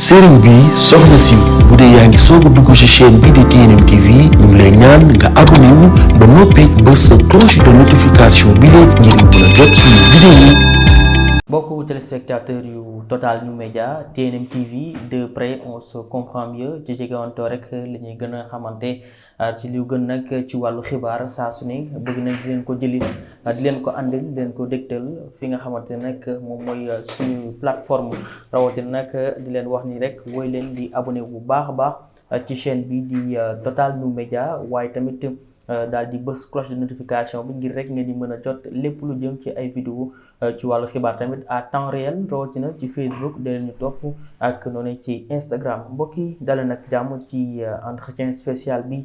sëriñ bi soxna si bu dee yaa ngi soog a dugg ci chaîne bi di TNM TV ñu ngi lay ñaan nga abonné wu ba noppi ba sa cloche de notification bi la ngir mën a jot suñu vidéo yi. Mbokku téléspectateurs yu Total New Media TNM TV de près on se comprend mieux ci jegewantoo rek li ñuy gën a xamante ci li gën nag ci wàllu xibaar saa su ne bëgg nañ di leen ko jëli di leen ko àndil di leen ko dégtal fi nga xamante ne nag moom mooy suñu plateforme rawatina nag di leen wax ni rek woy leen di abonné bu baax a baax ci chaîne bi di Total New Media waaye tamit daal di bës cloche de notification bi ngir rek ngeen di mën a jot lépp lu jëm ci ay vidéo ci wàllu xibaar tamit à temps réel rawatina ci Facebook da leen ñu topp ak noonu ci Instagram mbokk yi dale nag jàmm ci entretien spécial bi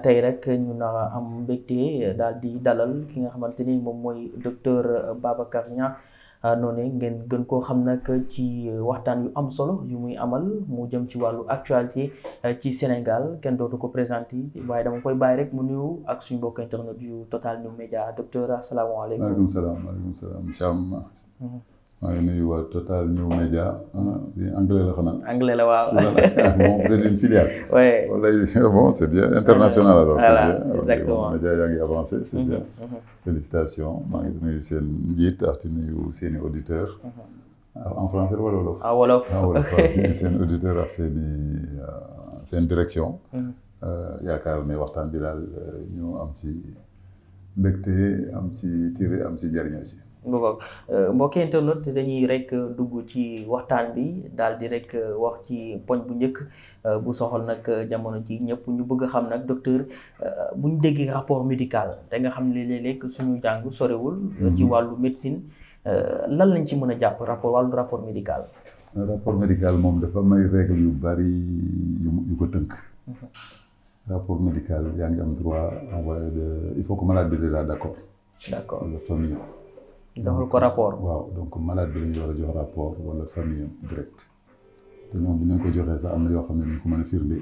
tey rek ñu nar am mbégte daal di dalal ki nga xamante ni moom mooy docteur Babacar Niang noonu ngeen gën koo xam nag ci waxtaan yu am solo yu muy amal mu jëm ci wàllu actualité ci Sénégal kenn dootu ko présenté waaye dama koy bàyyi rek mu nuyu ak suñu mbokk internet yu Total New Media docteur asalaamaaleykum. maaleykum salaam Thiam. maa ngi nuyu waa Total New Media bi anglais la xanaa. anglais la waaw. bon vous êtes une filiale. oui bon c'est bien international alors. voilà c'est bien exactement média yaa ngi avancé c'est bien. félicitations maa ngi nuyu seen njiit ak di nuyu seen i auditeurs. en français wala wolof. ah wolof wolof di nuyu seen auditeurs ak seen direction. yaakaar ne waxtaan bi daal ñu am ci mbégte am ci tiré am ci njëriñ aussi. mbokki internet dañuy rek dugg ci waxtaan bi daal di rek wax ci poñ bu njëkk bu soxal nag jamono ji ñëpp ñu bëgg a xam nag docteur bu ñu déggee rapport médical da nga xam ne léeg-léeg suñu jàng sorewul ci wàllu médecine lan lañ ci mën a jàpp wàllu rapport médical. rapport médical moom dafa may règle yu bari yu ko tënk. rapport médical yaa ngi am droit envoyé il faut que malade bi déjà d'accord. la famille. doxal ko rapport. waaw donc malade bi la ñu war a jox rapport wala famille am direct te ñoom bu ñu ko joxee sax am na yoo xam ne dañ ko mën a firnde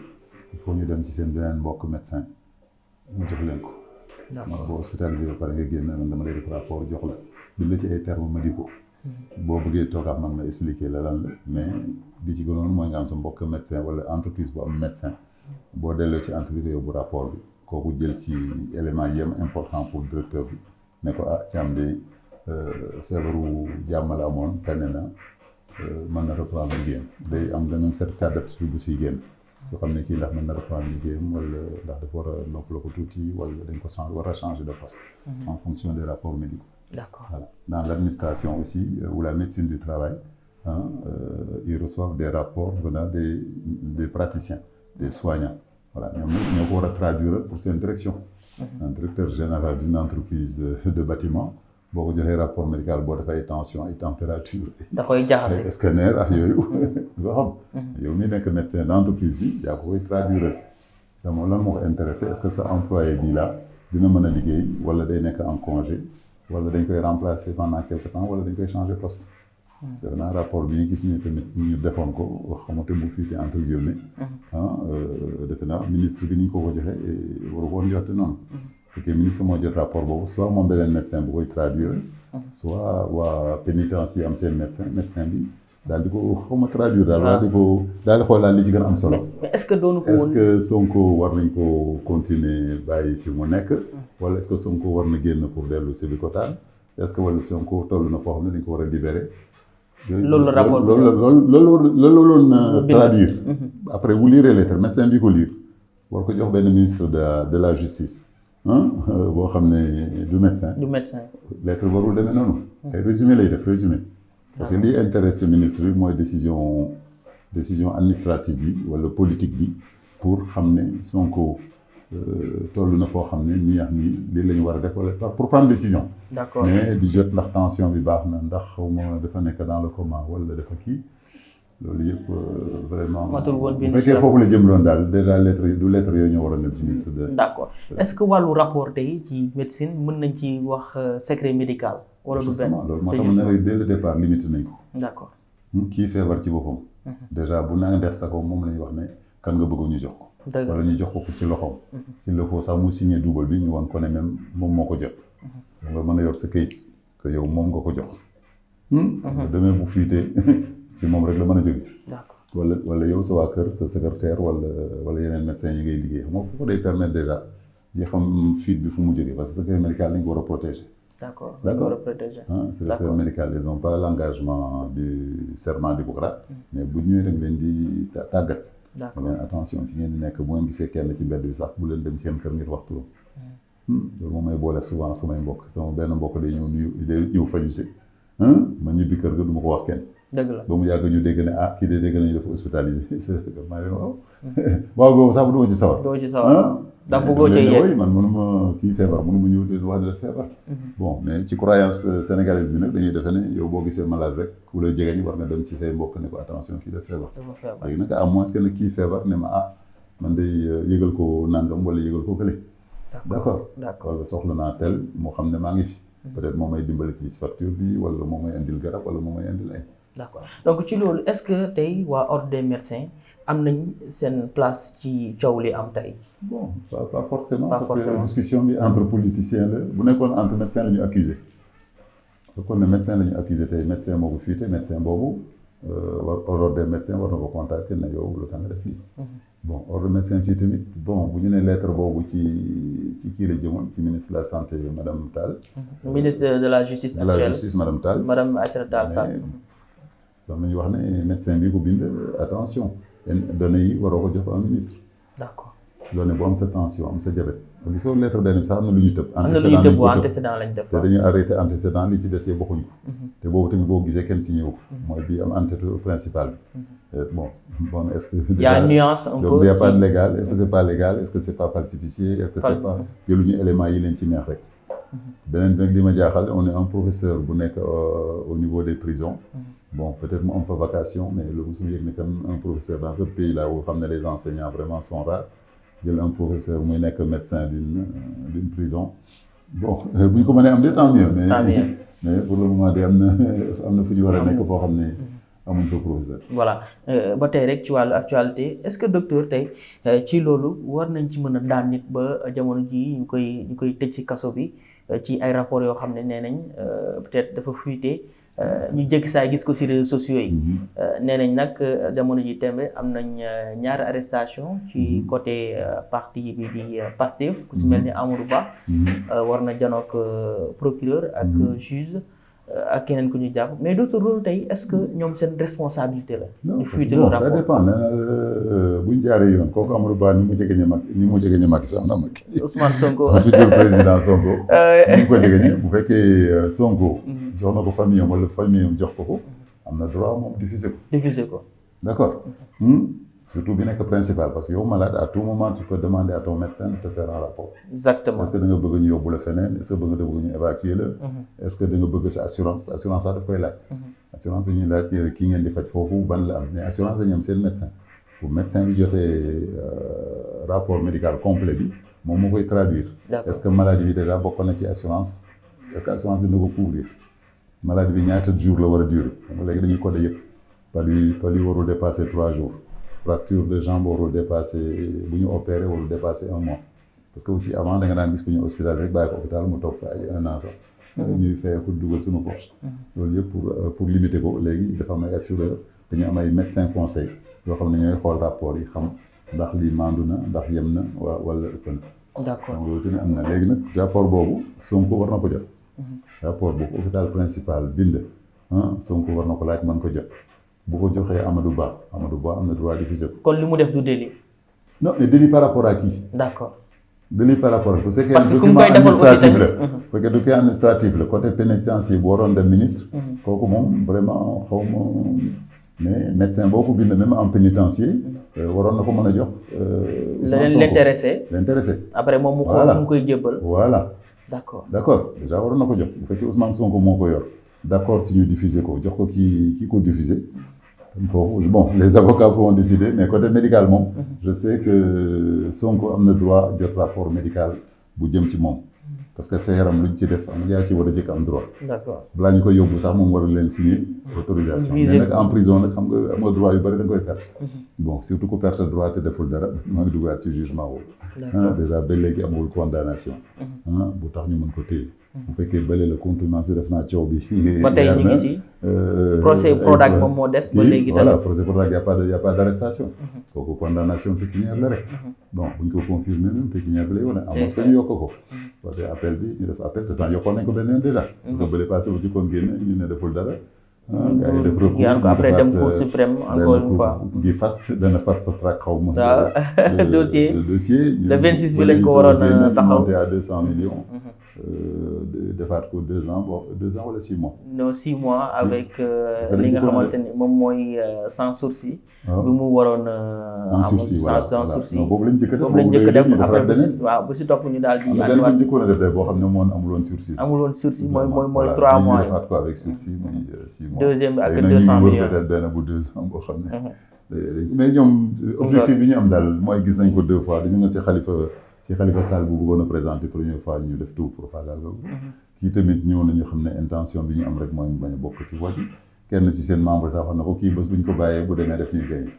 il faut ñu dem ci seen beneen mbokk médecin mu jox leen ko. d'accord boo hospitalisé ba pare nga génn man dama lay def rapport jox la bind la ci ay termes médicaux. boo bëggee toog ak man ma expliquer la lan la mais di ci gënoon mooy nga am sa mbokk médecin wala entreprise bu am médecin boo delloo ci entreprise yóbbu rapport bi kooku jël ci élément yem important pour directeur bi ne ko Thiam de feebaru jàmm la amoon tane na mën na reprendre liggéeyam day am da même certificat d'aptitude bu siy génn yoo xam ne kii ndax mën na reprendre liggéeyam wala ndax dafa war a noppaloo ko tuuti wala dañ ko war a changer de poste en fonction des rapports médicaux. D'accord. Voilà. Dans l'administration aussi ou la médecine du travail ils reçoivent des rapports venant des praticiens des soignants voilà ñoo ko war a traduire pour seen direction. Un directeur général d'une entreprise de bâtiment boo ko joxee rapport médical boo dafay tension ay température. da koy jaxase ay scanner ak yooyu. nga xam. yow mi nekk médecin d'entreprise bi yaa ko koy traduire. dama lan moo ko intéressé est-ce que sa employé bii là dina mën a liggéey wala day nekk en congé wala dañ koy remplacer pendant quelque temps wala dañ koy changer poste. def naa rapport bi ñu gis ni tamit ñu defoon ko xamante bu fiite entre guillemets. defe naa ministre bi ni ñu ko joxee waru ko woon joxe noonu. fekkee ministre moo jot rapport boobu soit moom beneen médecin bu koy traduire. soit waa pénitencier am seen médecin bi daal di ko xaw ma traduire daal. daal di xool daal li ci gën a am solo. mais est-ce que doonu ko woon est-ce que Sonko war nañ ko continuer bàyyi fi mu nekk. wala est-ce que Sonko war na génn pour dellu Sébikotane est-ce que wala Sonko toll na foo xam ne dañ ko war a libérer. loolu la rapport loolu loon traduire. après vous lirez lettre médecin bi ko lire war ko jox benn ministre de la justice. boo xam ne du médecin. lettre warul demee noonu. ay résumé lay def résumé. parce que liy intéresse ministre bi mooy décision administrative bi wala politique bi pour xam ne Sonko toll na foo xam ne nii ak nii lii la ñu war a def wala pour prendre décision. d'accord mais di jot ndax tension bi baax na ndax xaw ma dafa nekk dans le coma wala dafa kii. loolu yëpp vraiment. matul woon bu fekkee foofu la jëm loon daal déjà lettre yooyu ñoo war a nekk ci ministre de. d'accord est-ce que wàllu rapport tey ci médecine mën nañ ci wax secret médical. wala du benn loolu moo tax mu ne rek dès le départ limité nañ ko. d'accord. kii feebar ci boppam. déjà bu naa des sa ko moom la ñuy wax ne kan nga bëgg ñu jox ko. wala ñu jox ko ci loxoom. s'il le faut sax mu signé double bi ñu wan ko ne même moom moo ko jot. nga mën a yor sa kayit que yow moom nga ko jox. nga demee bu fiitee ci moom rek la mën a jóge. d'accord wala yow sa waa kër sa secrétaire wala yeneen médecins yi ngay liggéey xam nga ko day permettre déjà di xam fuite bi fu mu jógee parce que secret médical dañ ko war a protéger. D'accord. Secrétaire médical ils n'ont pas l'engagement du serment d'Hippocrate mais bu ñëwee da nga leen di tàggat. D'accord leen attention fi ngeen di nekk bu ngeen gisee kenn ci mbedd bi sax bu leen dem seen kër ngir waxtu loolu moom may boole souvent samay mbokk sama benn mbokk day ñëw faju si ma ñibbi kër ga du ma ko wax kenn. dëgg la ba mu yàgg ñu dégg ne kii de dégg nañu dafa hospitalisé maa leen waaw boobu sax doo ci sawar. doo ci sawar ndax bëggoo cee yegg man mënuma kii feebar mënuma ñëw di wax ne daf feebar. bon mais ci croyance sénégalaise bi nag dañuy defe ne yow boo gisee malade rek ku la jege ñu war nga dem ci say mbokk ne ko attention kii daf feebar. léegi nag à moins que ne kii feebar ne ma man day yëgal ko nangam wala yëgal ko kële. d'accord wala soxla naa tel moo xam ne maa ngi fi. peut-être moom may dimbali ci facture bi wala moom may indil garab wala moom may indil ay. d'accord donc ci loolu est-ce que tey waa ordre des médecins am nañ seen place ci coow li am tey. bon pas forcément. parce que discussion bi entre politiciens la bu nekkoon entre médecins la ñu accusé bu nekkoon ne médecin la ñu accusé tey médecin moo ko fuité médecin boobu ordre des médecins war na ko contacter ne yow lu tax nga def lii. bon ordre médecin fii tamit bon bu ñu nee lettre boobu ci kii la jëmoon ci ministre de la santé madame Tall. ministre de la justice actuelle de la justice madame Tall. madame Aïssata Tall Sall. doon nañu wax ne médecin bi ko bind attention données yi waroo ko jox un ministre. d'accord. doone bu am sa tension am sa diabète gisoo lettre benn bi sax am na lu ñu tëb. am na lu ñu tëb antécédent lañ def. te dañuy arrêté antécédent li ci desee bokkuñ ko. te boobu tamit boo gisee kenn signé wu ko. mooy bii am antécédent principal bi. bon est-ce que. y a une nuance un peu. donc y a pas de légal est-ce que c'est pas légal est-ce que c'est pas falsifié est-ce que c'est pas jëluñu éléments yi leen ci neex rek. beneen bi nag li ma jaaxal on est un professeur bu nekk au niveau des prisons. bon peut-être mu am fa vacation mais loolu su ma yëg ne comme un professeur dans ce pays là où xam ne les enseignants vraiment sont rares jël un professeur muy nekk médecin d'une prison bon bu ñu ko mënee am de tant mieux mais pour le moment de am na fu ñu war a nekk foo xam ne amuñ fa professeur. voilà ba tey rek ci wàllu actualité est-ce que docteur tey ci loolu war nañ ci mën a daan nit ba jamono ji ñu koy tëj ci kaso bi ci ay rapports yoo xam ne nee nañ peut-être dafa fuité. ñu jékki saa gis ko ci réseaux sociaux yi. nee nañ nag jamono ji tembe am nañ ñaari arrestation ci côté parti bi di Pastef ku ci mel ni Amadou Ba. war na janook procureur ak juge ak keneen ku ñu jàpp mais docteur loolu tey est-ce que ñoom seen responsabilité la. non ça dépend nee na bu ñu jaaree yoon kooku Amadou Ba ni mu jegeñee Macky sax na Macky. Ousmane Sonko futur président Sonko. ni mu ko jegeñee bu fekkee Sonko. jox na ko famille am wala famille am jox ko am na droit moom diffuser ko. d'accord. surtout bi nekk principal parce que yow malade à tout moment tu peux demander à ton médecin de te faire un rapport. exactement est-ce que da nga bëgg ñu yóbbu la feneen est-ce que da nga bëgg ñu évacuer la. est-ce que da nga bëgg sa assurance sax daf koy laaj. assurance dañuy laaj kii ngeen di faj foofu ban la am mais assurance dañuy am seen médecin bu médecin bi jotee rapport médical complet bi moom moo koy traduire. est-ce que maladie bi déjà bokk na ci assurance est-ce que assurance dina ko couvrir maladie bi ñaata jours la war a durer léegi dañuy codé yëpp palu warul dépasser 3 jours. fracture de jambe warul dépasser bu ñu opéré warul dépasser 1 mois parce que aussi avant da nga daan gis ku ñu hospital rek bàyyi ko hôpital mu toog ay 1 an sax. ñuy fay ko dugal suñu poche. loolu yëpp pour limiter ko léegi dafa am ay assureur dañu am ay médecins conseils yoo xam ne ñooy xool rapport yi xam ndax lii maandu na ndax yem na wala ëpp na. d'accord donc loolu tamit am na léegi nag rapport boobu Sonko war na ko jot. rapport bu hôpital principal bind Sonko war na ko laaj mën ko jot. bu ko joxee Amadou Ba am na droit diffuser ko. kon li mu def du délit. non mais délit par rapport à qui. d'accord. délit par rapport à parce que document administratif la. parce que document administratif la côté pénitentiaire bu waroon dem ministre. kooku moom vraiment xaw ma mais médecin boo ko bind même en pénitencier waroon na ko mën a jox. l'intéressé. après moom mu xool mu koy jébbal. voilà. d'accord déjà waroon na ko jox bu fekkee Ousmane Sonko moo ko yor d'accord si ñu diffuser ko jox ko kii ko diffuser. Bon, les avocats pourront décider, mais côté médical, je sais que Sonko a le droit de rapport médical bu jëm ci moom parce que sa yaram luñ ci def am yaa ci war a jëkk am droit. D'accord. balaa ñu koy yóbbu sax moom war a leen signer autorisation. mais nag en prison nag xam nga am nga droit yu bëri da nga koy perte. bon surtout ku perte droit te deful dara maa ngi duggaat ci jugement boobu. déjà ba léegi amul condamnation. bu tax ñu mën ko téye. bu fekkee bële la contumace bi def naa coow bi. ba tey ñu ngi ci. procès Prodac moom moo des. ba léegi voilà procès Prodac y' a pas d' arrestation. kooku condamnation pécuniaire la rek. bon bu ñu ko confirmer même pécuniaire bi lay wane. à moins que ñu yokk ko. parce que appel bi ñu def appel te temps yokkoon nañ ko benn yoon déjà. parce que bële paase dafa ci kon génne ñu ne deful dara. gars yi def recours après dem cour suprême encore une fois. benn fast track xaw ma. waaw dossier. le 26 bi ñu lañ ko waroon a taxaw monté à 200 millions. defaat ko 2 ans bon 2 ans wala 6 mois. non 6 mois avec li nga xamante ni moom mooy sans sursis. bi mu waroon sans sursis voilà sans sursis. boobu lañ njëkk a def boobu lañ njëkk a def après waaw bu si topp ñu daal di. beneen bu njëkkoon a def de boo xam ne moom amuloon sursis. amuloon sursis mooy 3 mois. ñu defaat ko avec sursis muy 6 mois. deuxième bi ak 200 millions peut-être benn bu 2 ans boo xam ne. mais ñoom objectif bi ñu am daal mooy gis nañ ko 2 fois dañu nga si Khalifa Sall bu bëggoon a présenter première fois ñu def tout pour faagaagal ko. kii tamit ñëw nañu xam ne intention bi ñu am rek mooy bañ a bokk ci vote yi kenn ci seen membre sax wax na ko kii bés bu ñu ko bàyyee bu demee def ñuy gagné.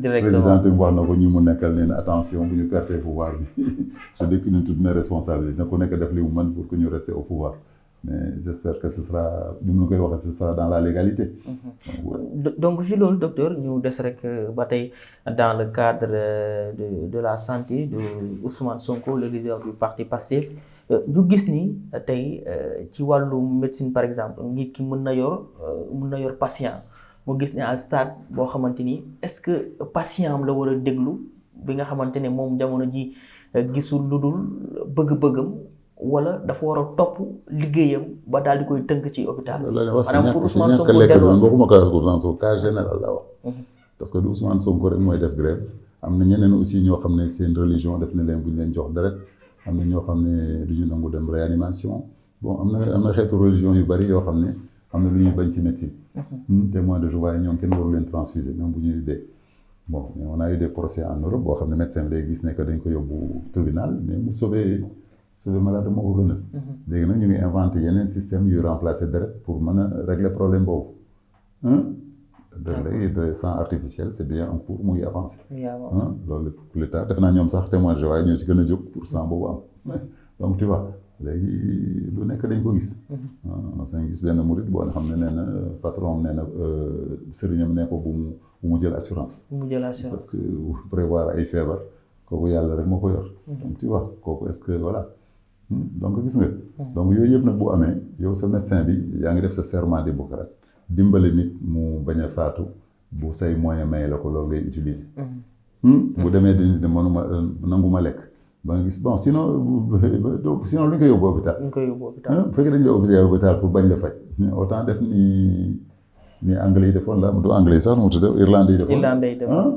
président bi wax na ko ñi mu nekkal nee na attention bu ñu perdre pouvoir bi je dis que ñu toutes mes responsabilités na ku nekk def li mu mën pour que ñu rester au pouvoir mais j'espère que ce sera ni mu koy waxee ce sera dans la légalité. donc si loolu docteur ñu des rek ba tey dans le cadre de la santé de Ousmane Sonko le leader du parti Pastef ñu gis ni tey ci wàllu médecine par exemple nit ki mën na yor patient mu gis ne à stade boo xamante ni est-ce que patient am la war a déglu bi nga xamante ne moom jamono ji gisul lu dul bëgg-bëggam wala dafa war a topp liggéeyam ba daal di koy tënk ci hôpital. maanaam pour Ousmane Sonko delluwaat waxuma ko Ousmane Sonko cas général la wax. parce que du Ousmane Sonko rek mooy def grève am na ñeneen aussi ñoo xam ne seen religion def na leen bu ñu leen jox deret am na ñoo xam ne du ñu nangu dem réanimation bon am na xeetu religion yu bari yoo xam ne am na lu ñuy bañ ci médecine. témoin de Jéhovah ñoom kenn waru leen transfuser même bu ñuy dee. bon mais on a eu des procès en Europe boo xam ne médecin bi day gis ne que dañ ko yóbbu tribunal mais mu sauver malade moo ko gënal. léegi nag ñu ngi inventé yeneen système yuy remplacer deret pour mën a régler problème boobu. léegi sang artificiel c'est bien en cours mu ngi avancé. loolu plus tard def naa ñoom sax témoin de Jéhovah ñoo ci gën a jóg pour sang boobu am. donc tu vois léegi lu nekk dañ ko gis. parce que gis benn murid boo xam ne nee na patron nee na sëriñam ne ko bu mu jël assurance. parce que prévoir ay feebar kooku yàlla rek moo ko yor. donc tu vois kooku est-ce que voilà. donc gis nga. donc yooyu yëpp nag bu amee yow sa médecin bi yaa ngi def sa serment d'Hippocrate dimbale nit mu bañ a faatu bu say moyen may la ko loolu ngay utiliser. bu demee dañuy ne mënuma nanguma lekk ba nga gis bon sinon lu ñu koy yóbbu hôpital. bu fekkee dañu la obligé hôpital pour bañ la faj autant def ni anglais yi defoon la du anglais sax mu tudd irlandais yi defoon.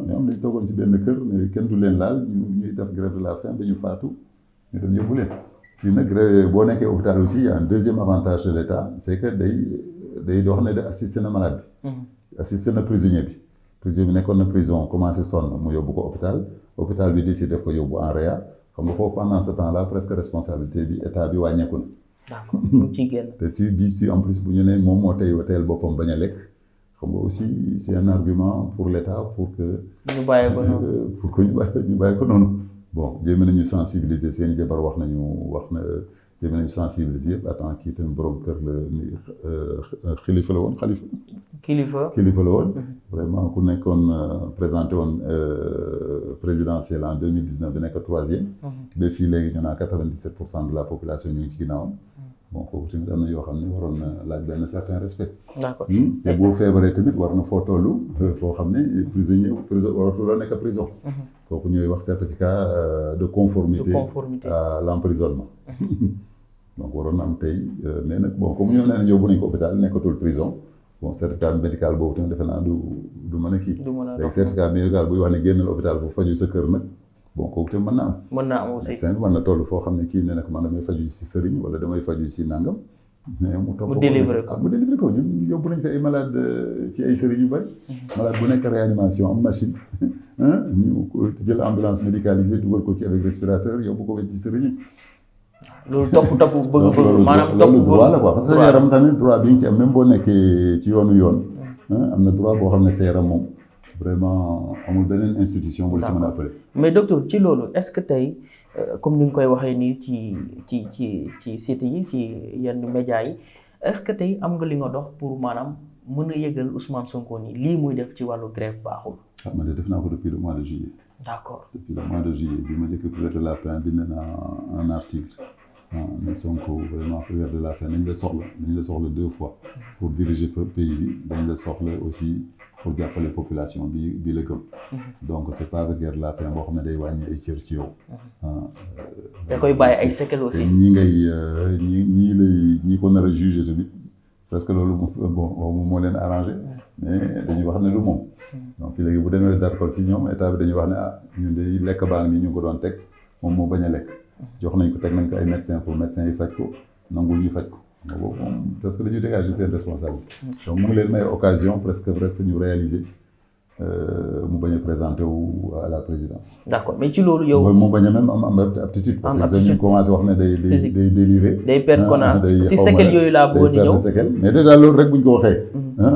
ñoom dañ toogoon ci benn kër kenn du leen laal ñuy def grève de la faim ba ñu faatu ñu dem yóbbu leen. fii nag boo nekkee hôpital aussi y a un deuxième avantage de l'État c'est que day wax ne de assister na malade bi. assister na prisonnier bi. prisonnier bi nekkoon na prison commencé sonn mu yóbbu ko hôpital bi décide def ko yóbbu en réa xam nga foofu pendant ce temps là presque responsabilité bi état bi wàññeeku na. d'accord mu ciy génn. te si en plus bu ñu ne moom moo teyal boppam bañ a lekk xam nga aussi c'est un argument pour l'État pour que. ñu bàyyi ko noonu pour que ñu bàyyi ko noonu. bon jéem nañu sensibiliser seen jabar jéem nañu sensibiliser yëpp attends kii tamit borom kër la xalifa la woon kilifa la woon vraiment ku nekkoon présenté woon présidentielle en 2019 bi nekk 3e ba fii léegi ñu naan 97% de la population ñu ngi ci ginnaawam bon kooku tamit am na yoo xam ne waroon na laaj benn certain respect. d'accord te boo feebaree tamit war na foo toll foo xam ne prisonnier waratu la nekk prison. kooku ñooy wax certificat de conformité à l'emprisonnement. donc waroon na am tey mais nag bon comme ñoo nee nañ yóbbu nañ ko hôpital nekkatul prison bon certificat médical boobu tamit defe naa du mën a kii. léegi certificat médical buy wax ne génnal hôpital bu faju sa kër nag. bon kooku tamit mën na am. mën naa am aussi médecin bi mën na toll foo xam ne kii nee na ko man damay faju ci sëriñ wala damay faju ci nangam. mais mu topp mu délivrer ko mu délivrer ko ñun yóbbu nañ ko ay malade ci ay sëriñ yu bari. malade bu nekk réanimation am machine. ñu jël ambulance médicalisée dugal ko ci avec respirateur yóbbu ko ci sëriñ. loolu topp bëgg maanaam loolu droit la quoi parce que sa yaram tamit droit bi nga ci am même boo nekkee ci yoon. am na droit boo xam ne sa yaram moom. vraiment amul beneen institution bu la ci mën a appelé. mais docteur ci loolu est-ce que tey comme ni nga koy waxee nii ci site yi ci yenn médias yi est-ce que tey am nga li nga dox pour maanaam mën a yëgal Ousmane Sonko ni lii muy def ci wàllu grève baaxul. ah man de def naa ko depuis le mois de juillet. d'accord depuis le mois de juillet bi ma njëkk prière de la faim bind naa un article ne Sonko vraiment prière de la faim nañ la soxla 2 fois pour diriger pays bi dañ la soxla aussi pour jàppale population bi la gëm. donc c'est pas avec guerre de la faim boo xam ne day wàññi ay cër ci yow. da koy bàyyi ay séquelles aussi. te ñii ko nar a juger tamit presque loolu moo leen arrangé mais dañuy wax ne lu moom. donc léegi bu demee darkol ci ñoom état bi dañuy wax ne ñun de lekk baa ngi nii ñu ngi ko doon teg moom moo bañ a lekk. jox nañ ko teg nañ ko ay médecins pour médecins yi faj ko nangul ñu faj ko. boobu moom parce que dañuy dégager seen responsabilité. donc mu ngi leen may occasion presque ñu réaliser mu bañ a présenter wu à la présidence. d'accord mais ci loolu yow. mu bañ a même am aptitude. parce que ñu commencé wax ne day délirer. day perdre connaissance si séquelles yooyu laa bëggoon di ñëw. mais déjà loolu rek bu ñu ko waxee.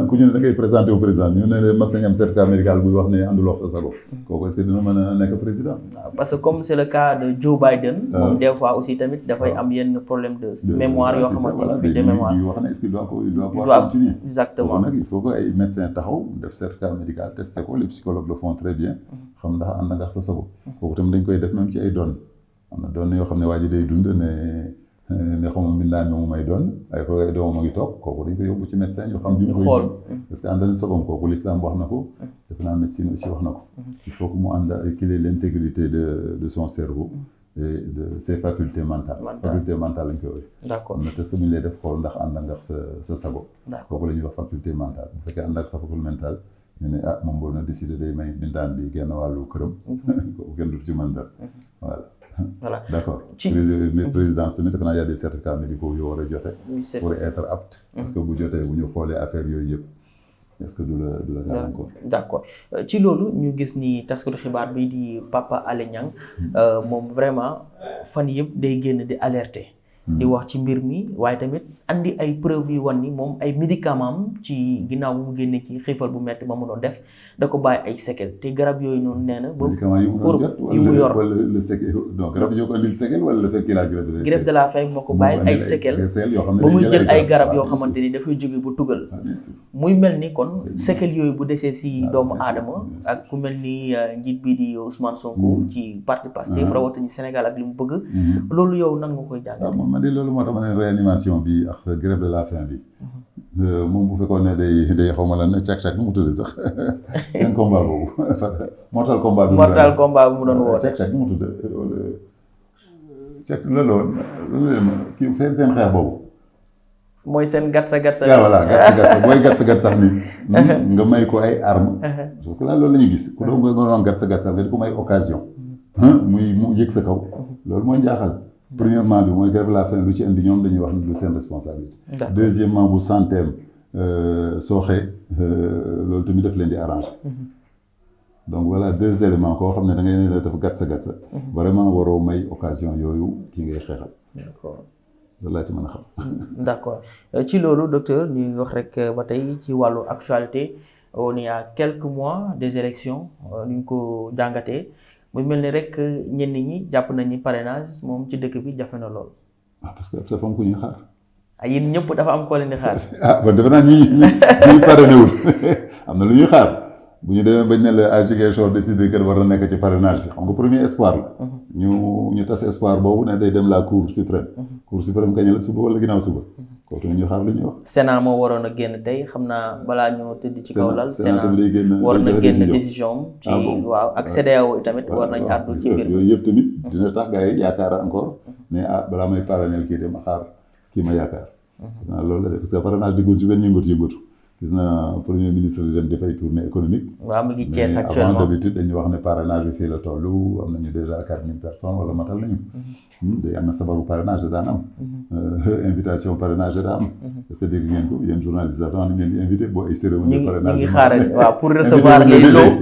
ku ñu ne da ngay présenter au président ñu ne mas nañ am certificat médical buy wax ne àndul wax sa sago. kooku est-ce que dina mën a nekk président. parce que comme c'est le cas de Joe Biden. moom des fois aussi tamit dafay am yenn problème de mémoire yoo xamante ni de mémoire. ñu wax ne est-ce qu'il doit pouvoir continuer. exactement nag il faut que ay médecins taxaw def certificat médical testé ko les psychologues le font très bien. xam ndax ànd nga sa sago. kooku tamit dañ koy def même ci ay données. am na données yoo xam ne waa ji day dund ne xaw ma mbindaan mi mu may doon ay doomam a ngi toog kooku dañ ko yóbbu ci médecin ñu xam. ñu xool parce que ànd na sagom kooku l'islam wax na ko. defe naa médecine aussi wax na ko. il faut que mu ànd qu'il ait l'intégrité de son cerveau. et de ses facultés mentales. faculté mentale lañ koy woowee. d'accord am na test bu ñu lay def xool ndax ànd nga sa sago. kooku la ñuy wax faculté mentale bu fekkee ànd ak sa faculté mentale ñu ne moom boo na décidé day may mbindaan bi genn wàllu këram. kooku kenn du ci mën dara voilà. D'accord. Présidence tamit defe naa y a des certificats médicaux yoo war a joxe. pour être apte. parce que bu jotee bu ñu xoolee affaire yooyu yëpp est-ce que du la gàllankoor. d'accord ci loolu ñu gis ni taskatu xibaar bi di Papa Alé Niang moom vraiment fan yëpp day génn di alerter. di wax ci mbir mi waaye tamit andi ay preuves yu wan ni moom ay médicaments ci ginnaaw bu mu génnee ci xiifal bu metti ba mu doon def da ko bàyyi ay séquelles te garab yooyu noonu nee na. médicaments yu mu yor wala le séquelle donc garab yoo ko andil séquelle wala le fait qu'il a grève de la faim moo ko bàyyi ay séquelles ba muy jël ay garab yoo xamante ni dafay jóge bu tugal. muy mel ni kon séquelles yooyu bu desee si doomu aadama ak ku mel ni njiit bi di Ousmane Sonko ci parti Pastef rawatina Sénégal ak li mu bëgg. loolu yow nan nga koy jàngatee. man de loolu moo tax ma ne réanimation bi ak grève de la faim bi moom bu fekkoon ne day xaw ma lan càq-càq nu mu tudd sax seen combat boobu mortal combat bi mu doon woote càq-càq nu mu tudd càq loolu kii seen xeex boobu mooy seen gatsa voilà booy gatsa nit nga may ko ay armes parce que là loolu la ñu gis ku doon nga doon gatsa nga di ko may occasion mu yëg sa kaw loolu mooy njaaxal. Premièrement bi mooy grève de la faim lu ci indi ñoom dañuy wax ni du seen responsabilité. Deuxièmement bu santeem sooxee loolu tamit daf leen di arranger. donc voilà 2 éléments koo xam ne da ngay ne dafa gatsa vraiment waroo may occasion yooyu ki ngay xeexal. d'accord loolu laa ci mën a xam. d'accord ci loolu docteur ñuy wax rek ba tey ci wàllu actualité on y a quelques mois des élections ni ñu ko jàngatee. muy mel ni rek ñenn ñi jàpp nañ ni parrainage moom ci dëkk bi jafe na lool. parce que dafa am ku ñuy xaar. yéen ñëpp dafa am koo leen di xaar. ba defe naa ñi parrainé wul am na lu ñuy xaar bu ñu demee bañ ne la à Ziguinchor décidé que war na nekk ci parrainage bi xam nga premier espoir la. ñu tas espoir boobu ne day dem la cour suprême. cour suprême kañ la suba wala ginnaaw suba. kooku ñu xaar li ñuy wax. Sénat moo waroon a génn tey xam naa balaa ñoo tëdd ci kaw lal. Sénat tamit day génn war na génn décision ci waaw ak CEDEAO tamit war nañu àddu ci mbir yooyu yëpp tamit dina tax gars yi yaakaar encore ne balaa may parrainel kii dem xaar kii ma yaakaar. loolu la de parce que parrainage di ci benn yëngatu gis na premier ministre di dem dafay tournée économique. waaw mu ngi Thiès actuellement avant d'habitude dañuy wax ne parrainage bi fii la toll am nañu déjà 4000 personnes wala matal nañu. day am na sabaru parrainage da daan am. invitation parrainage da am. est-ce que dégg ngeen ko yéen journaliste avant ni ngeen di invité boo ay cérémonie de parrainage. ñu ngi xaaral waaw pour recevoir les lots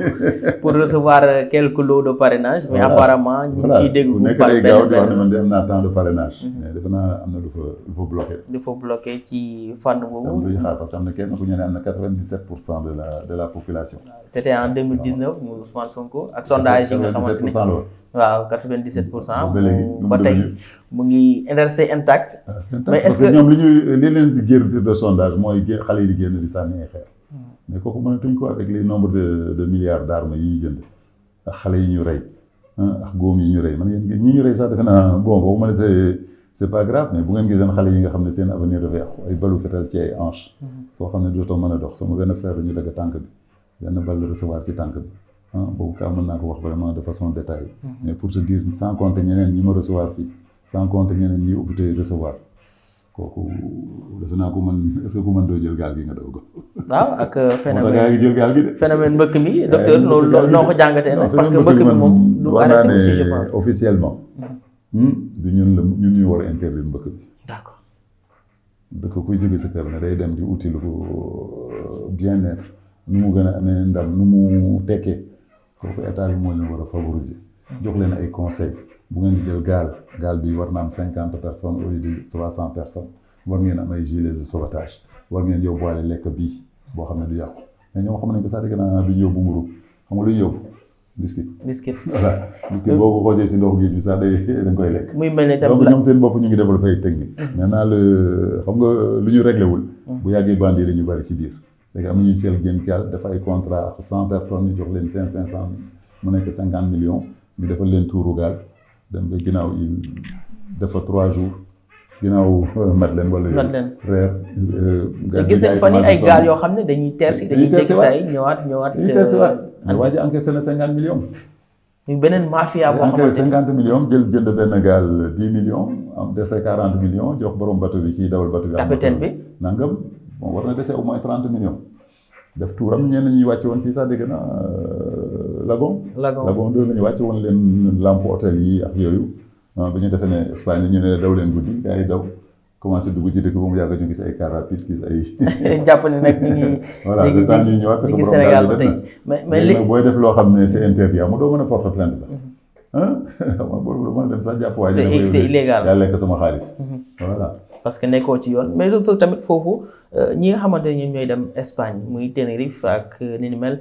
pour recevoir quelques lots de parrainage. mais apparemment ñu ngi ciy dégg. bu nekk day gaaw di wax ne man de am naa temps de parrainage. mais defe naa am na lu fa bloqué. lu fa bloqué ci fànn boobu. am lu ñu xaar parce que am na kenn ku ñu ne am na 97% de la population. c'était en 2019 mu Ousmane Sonko ak sondage yi nga xamante ni waaw 97%. ba tey mu ngi resté intact. mais est-ce que ñoom li leen di génn de sondage mooy xale yi di génn di sànni ay xeer. mais kooku mënatuñ ko avec les nombres de milliards d'armes yi ñu jënd ak xale yi ñu rey ak góom yi ñu rey man yéen ñi ñu rey sax defe naa bon boobu ma ne c'est pas grave mais bu ngeen giseen xale yi nga xam ne seen avenir dafa yàqu ay balu fetal ci ay hanche koo xam ne dootoo mën a dox sama benn frère dañu dagg tànk bi benn balle recevoir ci tànk bi boobu kaa mën naa ko wax vraiment de façon détaillée mais pour te dire sans compter ñeneen ñi ma recevoir fii sans compter ñeneen ñi hôpitaux yi recevoir kooku defe naa ko mën est-ce que ku mën doo jël gaal gi nga daw ko. waaw ak phénomène gaa ngi jël gaal gi de. phénomène mbëkk mi docteur loolu noo ko jàngatee nag parce que mbëkk mi moom du arrêté aussi je pense officiellement. du ñun ñu war a interdire mbëkk bi. d'accord. dëkk kuy jóge sa kër ne day dem di uti lu ko bien-être nu mu gën a amee ndam nu mu tekkee kooku état bi moo leen war a favoriser. jox leen ay conseils. bu ngeen di jël gaal bi war na am 50 personnes au lieu de 300 personnes war ngeen am ay gilets de sauvetage war ngeen yóbbuwaale lekk bii boo xam ne du yàqu mais ñoom xam nañ ko sax dëgg naa du yóbbu mburu xam nga lu ñu yóbbu biscuit voilà biscuit boo ko xoojee si ndox géej bi sax dañ koy lekk. muy mel ne tam donc ñoom seen bopp ñu ngi développé ay technique maintenant xam nga lu ñu réglé wul. bu yàggee bandi dañu bari ci biir léegi am nañu seel génn gaal dafa ay contrat 100 personnes ñu jox leen 500 mu nekk 50 millions ñu defal leen tuuru gaal. dem ba ginnaaw il dafa 3 jours ginnaaw Madeleine wala reer. gis nañ fa ni ay gaal yoo xam ne dañuy teer si dañuy tekki saa yi ñëwaat. dañuy teer si waat mais waa ji encaissé na 50 millions. ñu beneen mafia boo xamante ne 50 millions jënd benn gaal 10 millions am dese 40 millions jox borom bateau bi kii dawal bateau bi. capitaine bi nangam bon war na dese au moins 30 millions. def tuuram ñenn ñuy wàcce woon fii sax dégg na Lagon doon nañu wàcce woon leen lampe hôtel yi ak yooyu ba ñu defee ne Espagne ñu ne daw leen guddi gars yi daw commencé dugg ci dëkk ba mu yàgg ñu gis ay car rapide gis ay. jàpp ne nag ñu ngi. voilà le temps ñuy ñëwaat fekk borom daal di def mais li booy def loo xam ne c'est interdit mu doo mën a porter plainte sax. boobu mën a dem sax jàpp waaye. c'est illégal yaa lekk sama xaalis. voilà. parce que nekkoo ci yoon mais docteur tamit foofu ñi nga xamante ne ñoom ñooy dem Espagne muy Tenerife ak ni mel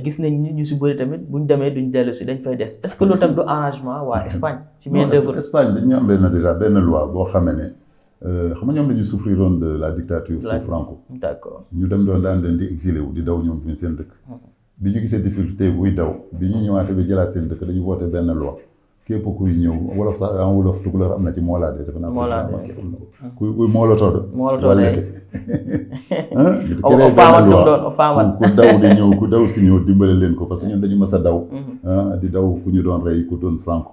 gis nañ ñu si bëri tamit buñ demee duñ dellu si dañ fay des est-ce que loolu tamit du arrangement waa Espagne. ci main d'œuvre Espagne dañu am benn loi boo xamee ne xam nga ñoom dañu souffriroon de la dictature sous Franco. d'accord ñu dem doon daan leen di exilé wu di daw ñoom fi seen dëkk. bi ñu gisee difficulté buy daw bi ñu ñëwaatee ba jëlaat seen dëkk dañu woote benn loi. képp kuy ñëw wolof sax en wolof tukulóor am na ci moolaade defe naa président Macky xam na ko kuy moolotoodo wallete ku daw di ñëw ku daw si ñëw dimbale leen ko parce que ñun dañu mës a daw di daw ku ñu doon rey ku doon Franco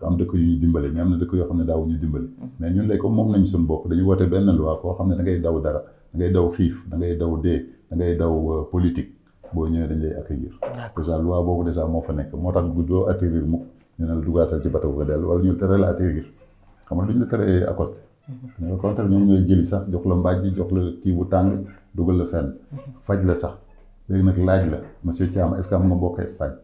am dëkk yu ñu dimbale mais am na dëkk yoo xam ne daawu ñu dimbale mais ñun léegi comme moom nañu suñu bopp dañu woote benn loi koo xam ne da ngay daw dara da ngay daw xiif da ngay daw dee da ngay daw politique boo ñëwee dañ lay accueillir déjà loi boobu déjà moo fa nekk moo tax bu doo atterrir mukk ñu ne la dugaatal ci bateau nga dellu wala ñu tere la atterrir xam nga duñ la tere accosté. mais au contraire ñoom ñooy jëli sax jox la mbàjj jox la kii bu tàng dugal la fenn. faj la sax léegi nag laaj la monsieur Thiam est-ce que am nga mbokk Espagne.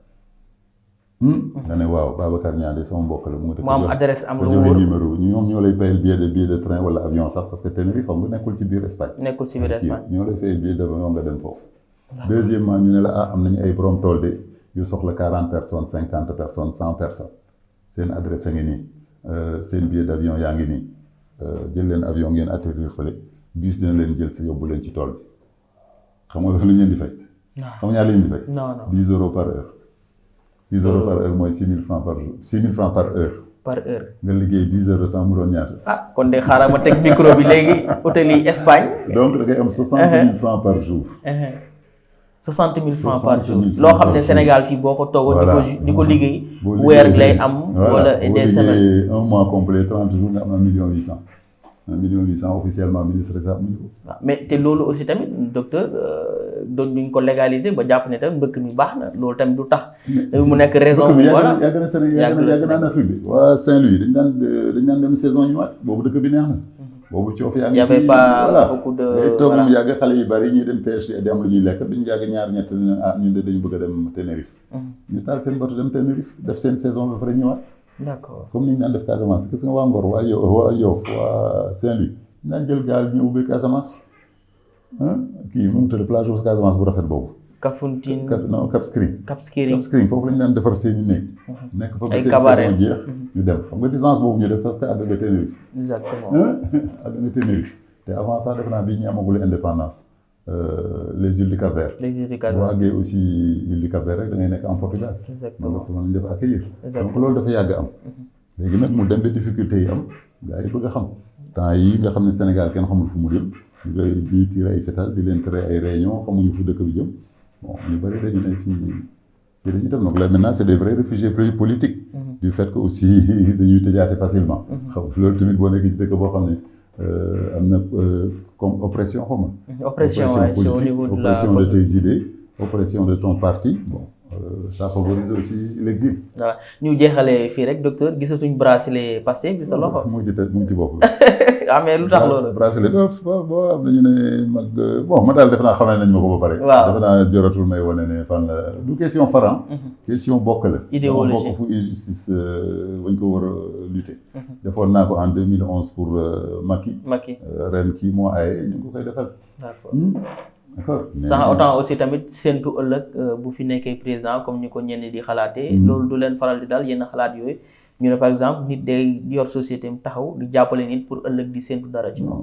nga ne waaw Babacar Niang sama mbokk la. mu am adresse am lu wóor numéro ñoom ñoo lay fayal billet de train wala avion sax parce que Tenerife xam nga nekkul ci biir Espagne. nekkul ci biir Espagne ñoo lay fayal billet d'avion nga dem foofu. deuxièmement ñu ne la am nañu ay borom tool de. yu soxla 40 personnes 50 personnes 100 personnes seen adresse a ngi nii seen billet d'avion yaa ngi nii jël leen avion ngeen atterrir fële bus dina leen jël si yóbbu leen ci tool bi xam nga lu ñu leen di fay. xam nga ñaar la ñu di fay. non 10 euros par heure. 10 euros par heure mooy 6 000 francs par jour 6 000 francs par heure. par heure nga liggéey 10 heures de temps mu doon ñaata. kon de xaaral ma teg micro bi léegi hôtel yi Espagne. donc da ngay am 60 000 francs par jour. 60 000 francs par jour loo xam ne Sénégal fii boo ko toogoon di ko liggéey weer lay am wala des semaines un mois complet 30 jours nga am 1,8 million officiellement ministre sax mu waaw mais te loolu aussi tamit docteur doon duñ ko légaliser ba jàpp ne tamit mbëkk mi baax na loolu tamit du tax mu nekk raison bu voilà yàgg na Sénégal yàgg na Afrique bi waa Saint-Louis dañ daan dem saison ñëwaat boobu dëkk bi neex na boobu coof yaa ngi avait pas beaucoup de ngay toog mu yàgg xale yi bari ñuy dem pêche di am lu ñuy lekk duñu yàgg ñaar ñett ñun de dañu bëgg a dem Tenerife ñu taal seen bateau dem Tenerife def seen saison ba pare ñëwaat d'accord comme ni ñu daan def Casamance gis nga waa Ngor waa Yoff waa Saint-Louis ñu daan jël gaal ñu ubbi Casamance kii nu mu tudd plage bu Casamance bu rafet boobu. Kafountine non Cap Skirring. Cap Skirring foofu lañu daan defar seen i néeg. nekk fa ba ay seen cabaret saison jeex. ñu dem xam nga distance boobu ñu def parce que àdduna de Tenerife. exactement àdduna Tenerife te avant ça def naa bi ñu amagul indépendance les îles du Cap-Vert. les îles du boo Cap-Vert àggee aussi île du Cap-Vert rek da ngay nekk en Portugal. exactement donc mën nañu def accueillir. Exactement. donc loolu dafa yàgg am. léegi nag mu dem ba difficulté yi am gars yi bëgg a xam temps yi nga xam ne Sénégal kenn xamul fu mu jëm ñuy tirer ay fetal di leen tere ay réunion xamuñu fu dëkk bi jëm bon ñu bëri dañu ne fii dañu dem donc là maintenant c'est des vrais réfugiés politiques. du fait que aussi dañuy tëjaate facilement. xam loolu tamit boo nekk ci dëkk boo xam ne am na comme oppression xaw ma. oppression politique au niveau de la oppression de tes idées oppression de ton parti bon. Ça favorise aussi l'exil. voilà ñu jeexalee fii rek docteur gisatuñ bracelet Pastef bi sa loxo. mu ngi ci bopp. ah mais lu tax loolu. bracelet boo am nañu ne mag bon ma daal defe naa xamee nañ ma ko ba pare. waaw defe naa jaratul may wane ne fan la du question faran. question bokk la. idéologie bokk fu injustice wañ ko war a lutter. defoon naa ko en 2011 pour Macky. ren kii moo aaye ñu ngi ko koy defal. d'accord. d'accord sans autant aussi tamit séntu ëllëg bu fi nekkee président comme ni ko ñenn di xalaatee. loolu du leen faral di daal yenn xalaat yooyu ñu ne par exemple nit day yor société am taxaw di jàppale nit pour ëllëg di séntu dara ci moom.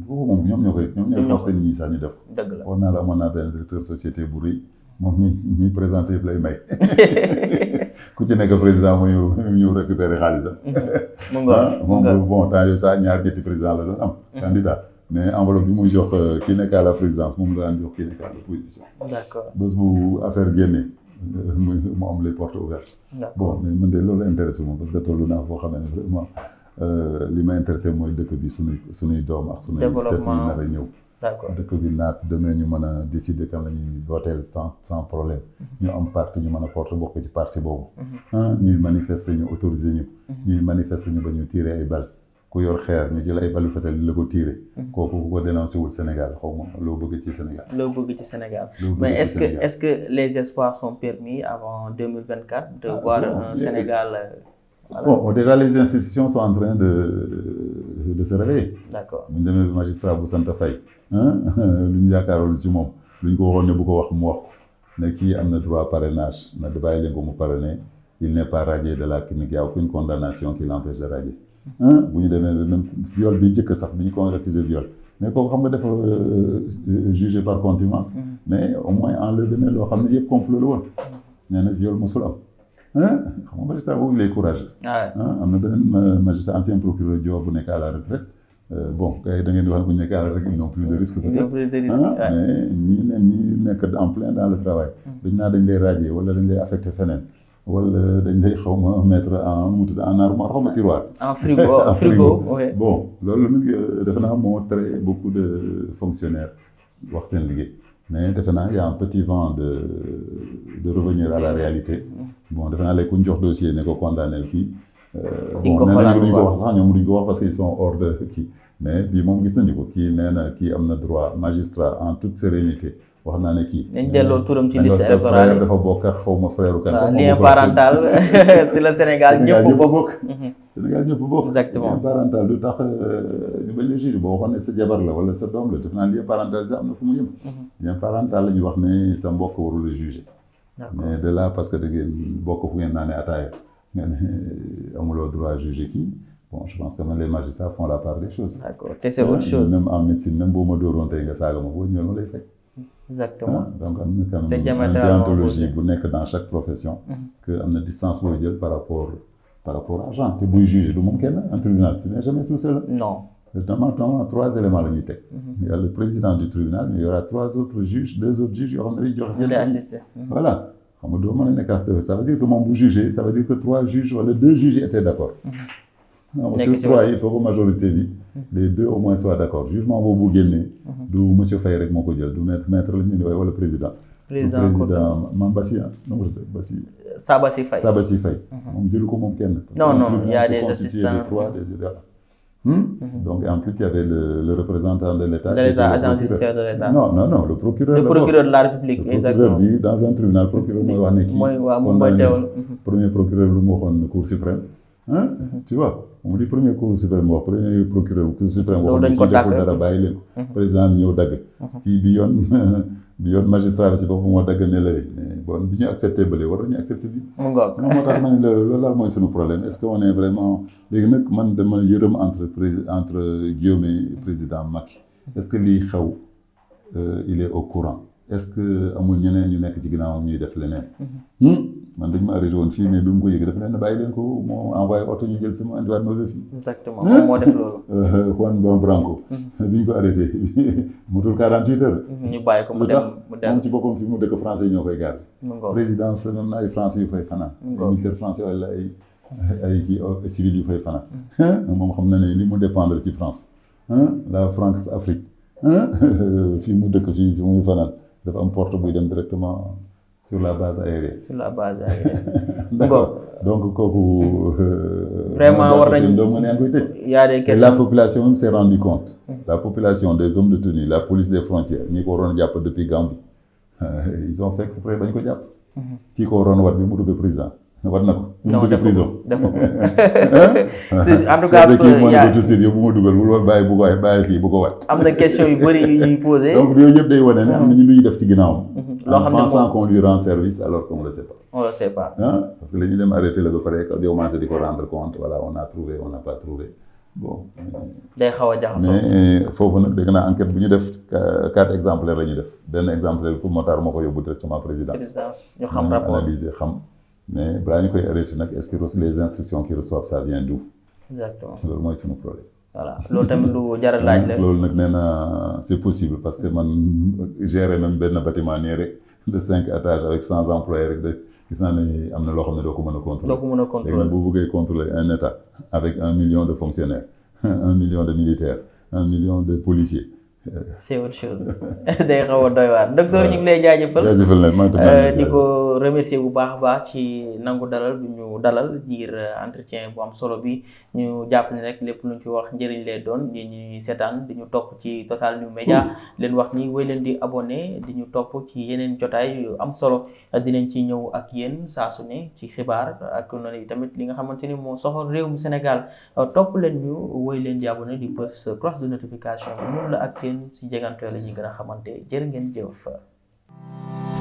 moom ñoom ñoo koy forcé nit ñi sax ñu def. dëgg la wax naa la amoon naa benn directeur société bu rëy moom ñi présenté yëpp lay may ku ci nekk président mu ñu récupérer xaalisam. mu ngoog bon temps yooyu sax ñaar ñetti président la doon am. candidat. mais enveloppe bi muy jox kii nekk à la présidence moom la daan jox kii nekk à l'opposition. d'accord bés bu affaire génnee mu am les portes ouvertes. bon mais man de loolu intéressé moom parce que tollu naa foo xam ne vraiment li ma intéressé mooy dëkk bi suñuy doom ak suñuy set yi nar a ñëw. d'accord dëkk bi naat demee ñu mën a décider kan la ñuy voter sans problème. ñu am parti ñu mën a porte bokk ci parti boobu. ñuy manifester ñu autoriser ñu. ñuy manifester ñu ba ñu tirer ay balles. ku yor xeer ñu jël ay balu fetal di la ko tirer. kooku ku ko dénoncé wul Sénégal xaw ma loo bëgg ci Sénégal. mais est-ce que les espoirs sont permis avant 2024 de voir un Sénégal. bon déjà les institutions sont en train de se réveiller. d'accord bu ñu demee magistrat bu sant Faye lu ñu yaakaaroon ci moom lu ñu ko waxoon ne bu ko wax mu wax ko ne kii am na droit parrainage na bàyyi leen ko mu parrainer il n'est pas radié de la clinique, il n'y a aucune condamnation qui l'empêche de radier. bu ñu demee même viol bi jëkk sax bi ñu ko accusé viol mais kooku xam nga dafa jugé par contumace mais au moins en leur donné loo xam ne yëpp complot la woon nee na viol mosul am xam nga magistrat boobu il est courageux am na beneen magistrat ancien procureur Diop bu nekk à la retraite bon kay da ngeen di wax bu ñu nekk à la retraite ils n'ont plus de risque peut-être mais ñi nekk en plein dans le travail dañ naa dañ lay radier wala dañ lay affecté feneen wala dañ lay xaw ma mettre en armoire xaw ma tiroir. en frigo oui. bon loolu nag defe naa moo tere beaucoup de fonctionnaires wax seen liggéey mais defe naa y a un petit vent de revenir à la réalité. bon defe naa léegi ku ñu jox dossier ne ko condamné kii. bon nee nañ duñ ko wax sax ñoom duñ ko wax parce qu'ils sont hors de kii mais bii moom gis nañu ko kii nee na kii am na droit magistrat en toute sérénité. wax naa ne kii. nañ delloo turam ci liste électorale frère dafa bokk ak xaw ma frère kan. waaw lien parental ci la Sénégal ñëpp bokk. Sénégal ñëpp bokk. exactement lien parental du tax ñu bañ a juge boo waxoon ne sa jabar la wala sa doom la def naa lien parental sax am na fu mu yëm. lien parental la ñuy wax ne sa mbokk warul a juger. mais de là parce que da ngeen bokk fu ngeen naanee ataaya nga ne amuloo droit juger kii. bon je pense que même les magistrats font la part des choses. d'accord te c'est autre chose. même en médecine même boo ma dooroon tey nga saaga ma boo ñëwee ma lay fekk. exactement donc am na quand même une déontologie bu nekk dans chaque profession. que am na distance booy jël par rapport à argent te buy juger du moom kenn un tribunal tu n'es jamais tout seul. non. normalement 3 éléments la ñuy teg. il y a le président du tribunal mais il y aura 2 autres juges yoo xam ne dañuy joxe seen. assisté. voilà xam nga doo mën a nekk ça veut dire que moom bu juger ça veut dire que 3 juges wala 2 juges étaient d'accord. sur 3 il faut que majorité bi. les 2 au moins soient d'accord jugement boobu bu génnee. du monsieur Faye rek moo ko jël du maître la ñu ne wala président. président Mame Bassi Bassi. Sabassi Faye. Sabassi Faye. moom jëlu ko moom kenn. non il y a des assistants. des 3 donc en plus il y avait le représentant de l'État. de l'État agent judiciaire de l'État. non le procureur. le procureur de la République exactement. le procureur bi dans un tribunal procureur mooy wax ne kii. mooy teewal. premier procureur lu mu waxoon Cour suprême. tu vois moom di premier cour suprême wax premier procureur cour suprême wax dañ ko kii deful dara bàyyi leen ko président bi ñëw dagg kii bi yoon magistrat bi si boppam moo dagg ne la mais bon bi ñu accepté bële war nañu accepté bi moo tax ma ne la loolu daal mooy suñu problème est-ce que on est vraiment léegi nag man dama yërëm entre Guillaume et président Macky est-ce que lii xew il est au courant est-ce que amul ñeneen ñu nekk ci ginnaawam ñuy def leneen man dañ ma arrêté woon fii mais bi mu ko yëgee dafa leen bàyyi leen ko moo envoyé oto ñu jël sama indiwaat ma ba fii. exactement moom moo def loolu. Juan Branco. bi ñu ko arrêté mutul 48 heures. ñu bàyyi ko mu dem moom ci boppam fi mu dëkk français ñoo koy garder. présidence même na ay français yu fay fanaan. ay militaire français wala ay kii civil yu fay fanaan. moom xam na ne li mu dépendre ci France. la France Afrique. fii mu dëkk fii fi muy fanaan dafa am porte buy dem directement. sur la base aérienne. sur la base aérienne. D'accord. Donc kooku. vraiment war nañu y a des questions. La population même s'est rendu compte. La population des hommes de tenue la police des frontières ñi ko waroon jàpp depuis Gambie ils ont fait exprès bañ ko jàpp. kii ko waroon wat bi mu dugg président war na ko. non def prison. en tout cas yow bu ma dugal bul bàyyi bu ko bàyyi kii bu ko wat. am na question yu bëri yu ñuy posé. donc yooyu yëpp day wane ne am na ñu lu ñu def ci ginnaawam. loo xam ne en pensant qu'on lui rend service alors qu'on ne le sait pas. on le sait pas. Parce que la ñu dem arrêté la ba pare di commencé di ko rendre compte voilà on a trouvé on n'a pas trouvé bon. day xaw a jaxasoo. mais foofu nag dégg naa enquête bu ñu def 4 exemplaires la ñu def benn exemplaire pour Motar moo ko yóbbu directement présidence. ñu xam rapport analyser xam mais balaa ñu koy arrêté nag est-ce que les instructions qu'ils reçoivent ça vient d'où. exactement loolu mooy suñu problème. voilà loolu tamit lu jar a laaj la. loolu nag nee na c'est possible parce que man gérer même benn bâtiment nii rek de 5 étages avec 100 employés rek de gis naa ne am na loo xam ne doo ko mën a contrôler. doo ko mën a contrôler léegi nag bu bëggee contrôler un état avec 1 million de fonctionnaires 1 million de militaires 1 million de policiers. c'est autre chose day xaw a doy waar docteur ñu ngi lay jaajëfal. jaajëfal nañ man di ko remercier bu baax a baax ci nangu dalal bi ñu dalal ngir entretien bu am solo bi ñu jàpp ni rek lépp luñ ci wax njëriñ lay doon ñi ñuy seetaan di ñu topp ci Total New Media leen wax ni wéy leen di abonné di ñu topp ci yeneen jotaay yu am solo dinañ ci ñëw ak yéen saa su ne ci xibaar ak noonu tamit li nga xamante ni moo soxal réewum Sénégal topp leen ñu wéy leen di abonné di bës cloche de notification ñun la ak si jegantoo la ñuy gën a xamante jërë ngeen jëf.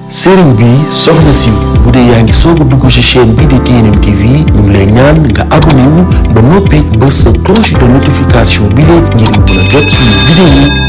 sëriñ bi soxna si bu dee yaa ngi soog a dugg ci chaîne bi di TNM TV ñu ngi lay ñaan nga abonné wu ba noppi bës sa cloche de notification bi ngir mën a jot suñu vidéo